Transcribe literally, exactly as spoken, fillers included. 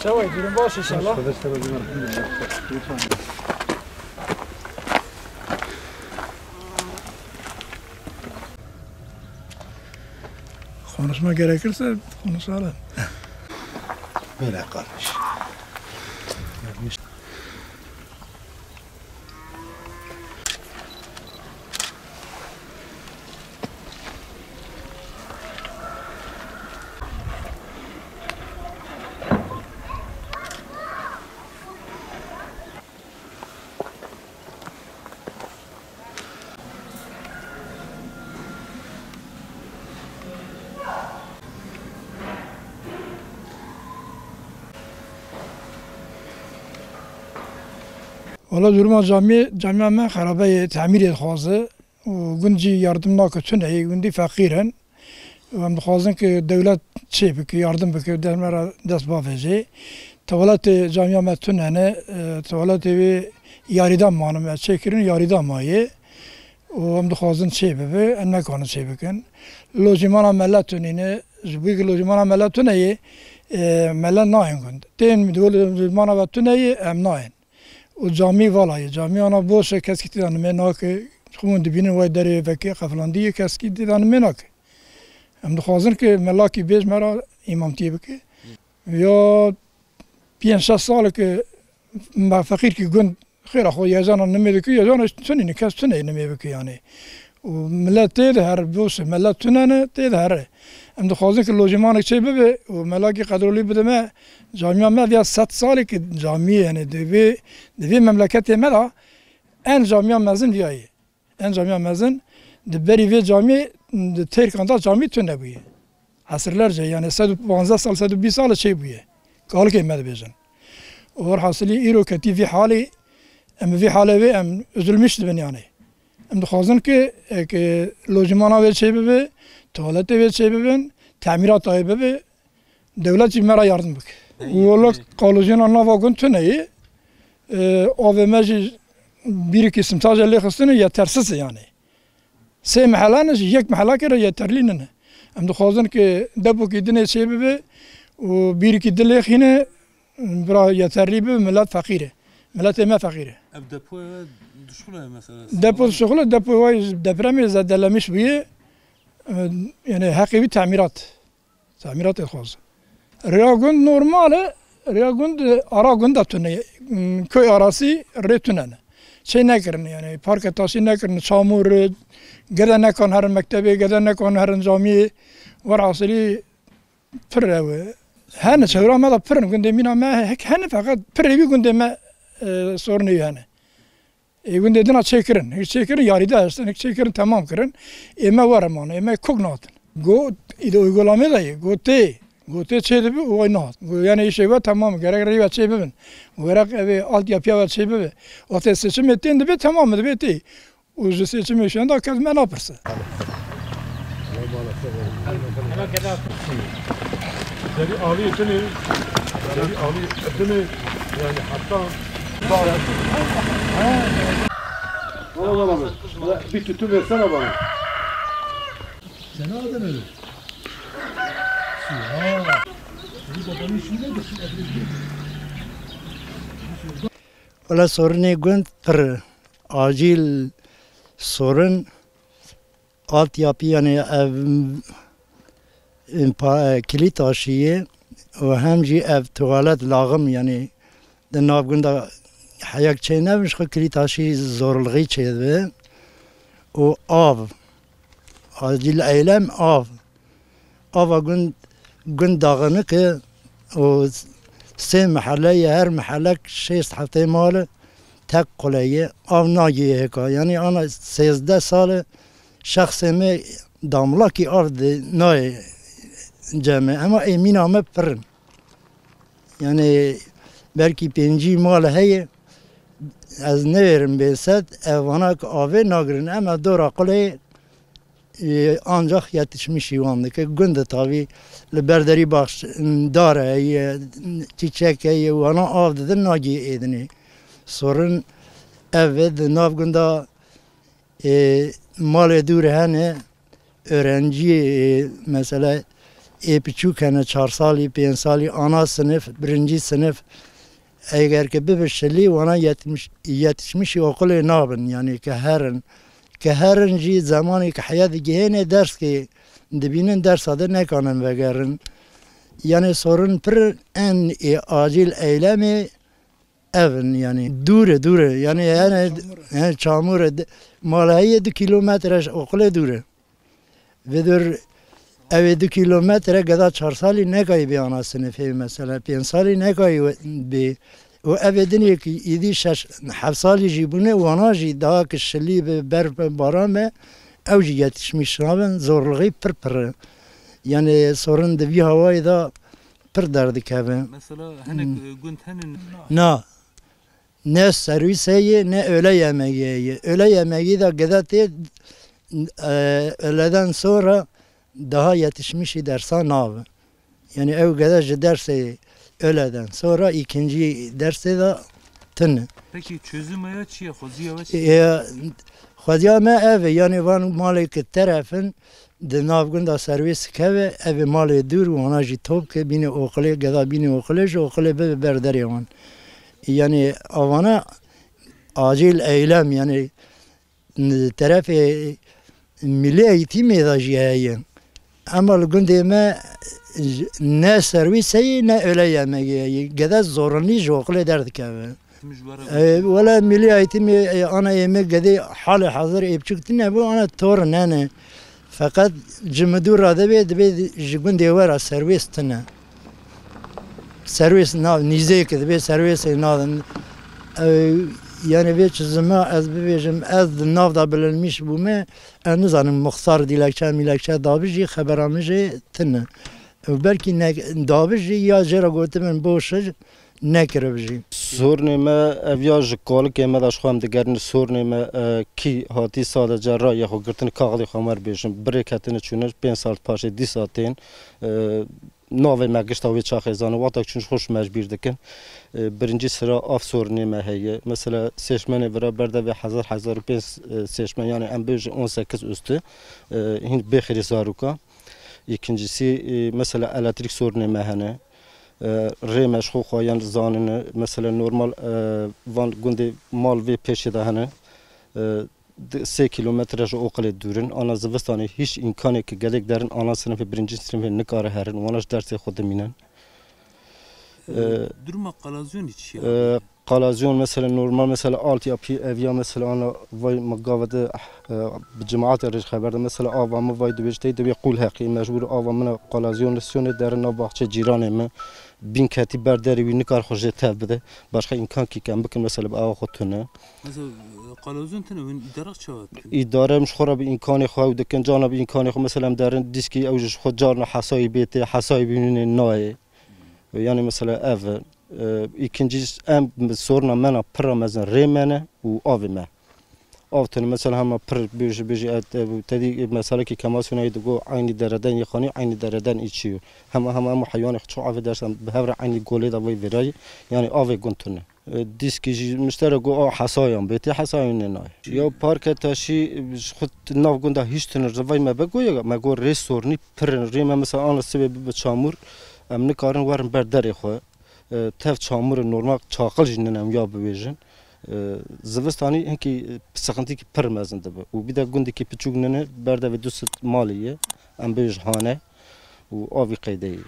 Çawa ye, durum baş inşallah. Konuşma gerekirse konuşalım. Böyle kardeş. Wala duruma camiyê, camiya me xerabe ye, temîrê dixwaze û gund jî yardim nake, tune ye, gundî feqîr in. Û em dixwazin ku dewlet çê bike, yardim bike, dest me re dest bavêje. Tuwaletê camiya me tune ne, e, tuwaletê wê yarîda mane, me çêkirin yarîda maye. Û em dixwazin çê bibe, em nekarin çê bikin. Lojmana mele tune ne, ji bo ku lojmana mele tune ye, e, mele nayên gund. Tên di lojmana ve tune ye, em nayên. Û camî vala ye. Camî ana boş e, keskî tê de nimê nake. Xwe hûn dibînin, wey derê vekê qefilandî ye, keskî tê de nimê nake. Em dixwazin ke melakî bêj me re îmamtiyê bike. Ya pênc şeş sal e ke me feqîr kî gund xêra xwe yezana nimê dike, yezana tunîne, kes tune nimê bike yanî. Û milet tê de here, boş e, milet tune ne, tê de here. Em dixwazin ke lojmanek çê bibe û melakî qedrolî bide me. Camiya me viya sed salê ke camiyê, yanî di vê, di vê memleketê me de en camiya mezin viya ye. En camiya mezin di berî vê camiyê, di Têrkan de camî tune bûye. Esirlerce, yanî sed û panzdeh sal, sed û bîst sal çê bûye. Kalikê me dibêjin. Û werhasilî îro ketî vî halê, em vî halê wê em üzülmüş dibin yanî. Em dixwazin ke, e, ke lojmana wê çê bibe, tuwaletê wê çê bibin, temîrata wê bibe, dewlet jî me re yardim bike. Wala qalojiyana nava gund tune ye. E, avê me jî bîrikî simtaje lê xistine, yetersiz e yanî. Sê mehele ne jî, yek mehelakê re yeterlî nine. Em dixwazin ke depokî dinê çê bibe û bîrikî di lêxîne, bira yeterlî bibe, milet feqîr e. Miletê me feqîr e. Ev depoya we dişuxule mesela? Depo dişuxule, depoya we depremê zedelemiş bûye. E, yanî heqê wî temîrat. Temîratê dixwaze. Rêya gund normal e. Rêya gund, ara gund de tune ye. Köy arası rê tune ne. Çê nekirin yanî. Parke taşî nekirin. Çamur, gede nekan herin mektebê, gede nekan herin camiyê. Werhasilî pir ew e. Hene çewra me de pir in. Gundê mîna me hek hene, feqet pirê wî gundê me, e, sorunê wî hene. Ê gundê dina çêkirin. Hiç çêkirin, yarî de hestin. Hiç çêkirin, temam kirin. Ê me were mane. Ê me kok natin. Got, îde uygulame de ye. Got tê. Got tê çê dibi, o nahat. Got, yani, işê we temam. Gerek rê ve çê bibin. Gerek evê altyapıya ve çê bibi. Wextê seçimê tên dibe, temam dibe tê. Û ji seçimê şenda kes me napirse. Derî alî dinê, derî alî dinê, yani hatta. Bana, bana, bana. Bir tütün versene bana. Sen aldın öyle. Ya. Bu babanın işi nedir? Wele sorunê gund pir acîl sorun, altyapı, yani ev, em, pa-, kilît aşiyê û hem jî ev tuwalet laxim, yani di nav gunda heyek çênebin, ji xwe kilît aşî zorlixî çêdibe û av, acîl eylem av. Ava gund, gund daxinike û sê mehele ye, her mehelek şêst heftê mal e, tek qule ye, av nagihê hêka. Yanî ana sêzdeh sal e şexsê me damlakî av di nayê cem e. Ema ê mîna me pir in. Yanî belkî pêncî mal heye, ez nêvêrim bê sed, ev vana ki avê nagirin. Em ev dora qulê, e, ancak yetişmişî wan dike. Gund e tavî li ber derî baş, dare heye, çîçek heye, wana av didin, nagihê êdinê. Sorin ev e, di nav gunda, e, malê dûr hene, öğrenciyê, e, mesela ê piçûk hene, çar salî, pênc salî, ana sinif, birinci sinif. Eger ki bibe şilî, wana yetmiş, yetişmişî okulê nabin, yanî ki herin. Ki herin jî zemanê ki heya digihêne derskê dibînin, dersa de nekanin vegerin. Yanî sorun pir en ê acil eylemê ev in, yanî dûr e, dûr e. Yanî, yanî, Çamur e. He, çamur e. De-, malheyê du kilometre ji okulê dûr e. Vê dûr, ew ê du kilometre geda çar salî nekayî bê ana sinifê, mesela pênc salî nekayî we-, bê. Û ev ê dinê ki îdî şeş, heft salî jî bûne, wana jî daha ki şilî bi berf bi baran be, ew jî yetişmiş nabin, zorluğî pir pir e. Yanî sorin di vî hawayê de pir derdikeve. Mesela hinek, Hmm. e, gund hene. Na. Ne serwîs heye, ne öğle yemeği heye. Öğle yemeği de gede tê, e, öğleden sonra daha yetişmişî dersa nav. Yani ew gede ji dersê öğleden sonra ikinci dersê de tine. Peki çözüm ya çi ye? Xweziya we çi ye? Ya, xweziya me ev e, yani van malê ki terefin, di nav gunda serwês keve, ev ê malê dûr û wana jî top ke bînê oxilê, geda bînê oxilê, ji oxilê bibe ber derê wan. Yani avana acil eylem, yani terefê milli eğitimê de jî heye. Ama li gundê me ne serwîs heye, ne öğle yemeği heye. Gede zorunlî ji oxilê derdikeve. Timiş were E, wele milli eğitimê, e, ana ême gedê hali hazır ê biçûk tine bû, ana tor nene. Feqet cimidû ra dibê, dibê ji gundê we ra serwês tine. Serwês nav, nîzêk dibê serwêsê nadin. E, yani vê çizima ez bibêjim, ez di nav da bilinmiş bûme, ez nizanim muxtar dilekçe, milekçe dabijî, xebera min jê tine. E, belkî ne, dabijî ya jê ra gotibin boş e, nekiribijî. Sorunê me ev ya ji kolikê me de ji xwe em digerin. Sorunê me, e, kî hatî sadece rayê xwe girtin, kaxilê xwe me bêjin. Birê ketine çûne pênc sal paşê dîsa tên, e, navê me gişta wê çaxê zanin. Wextek çûn ji xwe ji me ji bîr dikin. E, birinci sıra av sorunê me heye. Mesela seçmenê vira berdevê hezar, hezar û pênc, e, seçmen, yani em bêjin on sekiz üstü, e, hîn bêxirî zaroka. İkincisi, e, mesela elektrik sorunê me hene. E, rê me ji xwe xwe yan zanine. Mesela normal, e, van gundê mal vê pêşê de hene. E, di-, sê kilometre ji oqilê dûr in. Ana zivistanê hiç îmkanê ki gelek derin ana sinifê birinci sinifê nikare herin. Wana ji dersê xwe dimînin. E, Duruma qalazyonê çi ye? E, qalazyon mesela normal mesela altyapı ev ya mesela ana vay ma gava de, e, bi cemaatê re xeber de mesela ava min vay dibêjtey dibê qul heqî mecbur ava min qalazyonasyonê derin nav baxçe cîranê min. Bîn ketî ber derê wî nikar xwe jê tev bide. Başka îmkan kî kem bikin mesela bi awa xwe tune. Mesela, e, qalozyon tune hûn îdara çawa dikin? Îdare em ji xwe re bi îmkanê xwe ew dikin, cana bi îmkanê xwe mesela em derin dîskî ew ji xwe carna hesayî bê tê, hesayî bînînê nayê. Yani mesela ev e. E, îkincî em soruna me na pira mezin rê me ne û avê me. Av tune mesela hema pir bêjî, bêjî, e, e, tedî meselekî kemasyonayî digo eynî dereden yê xanî, eynî dereden îçî yo. Hema, hema, hema heywanê xwe ço avê dersan bi hev re eynî golê de vay vêrayî, yani avê gund tune. E, dîskî jî miştere go a hesayan bê, tê hesayan nê nayê. Ya parke taşî, e, ji xwe nav gunda hîç tune rivay me be goye, me go rê sornî pir in. Rê me mesela ana sibê bibe çamur, em nikarin werin ber derê xwe. E, tev çamur in, normal çaqil jî nîn em ya bibêjin. E, zivistanî hinkî, e, sixintikî pir mezin dibe. Û bir de gundekî piçûk nîne, berdevê du sed malî ye, em bêjin hane û avî qeydeyê.